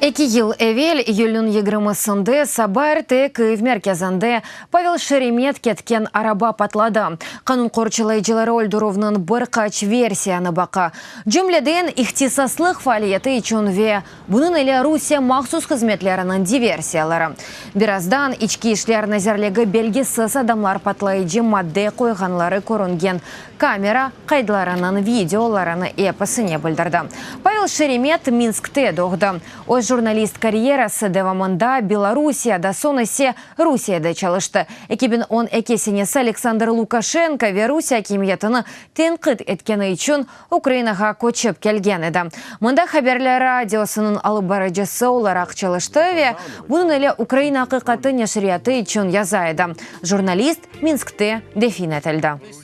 Eki yıl evel, iyülniñ yigirmisinde, saba erte Kıyiv merkezinde Pavel Şeremet ketken araba patladı. Qanun qorçalayıcıları öldürüvniñ bir qaç versiyanı baqa, cümleden, ihtisaslıq faaliyeti içün ve bunıñ ile Rusiye mahsus hızmetleriniñ diversiyaları. Birazdan İçki işler nazirligi belgisiz adamlar patlayıcı madde qoyğanları körüngen Kamera qaydlarınıñ videolarını episine bildirdi. Pavel Şeremet Minskte doğdı. Öz jurnalist karyerası devamında Belorusiyada, soñ ise Rusiyede çalıştı. 2012 senesi Aleksandr Lukaşenko ve Rusiye akimiyetini tenqit etkeni içün Ukrainağa köçip kelgen edi. Mında Haberler radiosınıñ alıp barıcısı olaraq çalıştı ve bunıñ ile Ukraina aqiqatı neşriyatı içün yaza edi. Jurnalist Minskte defin etildi.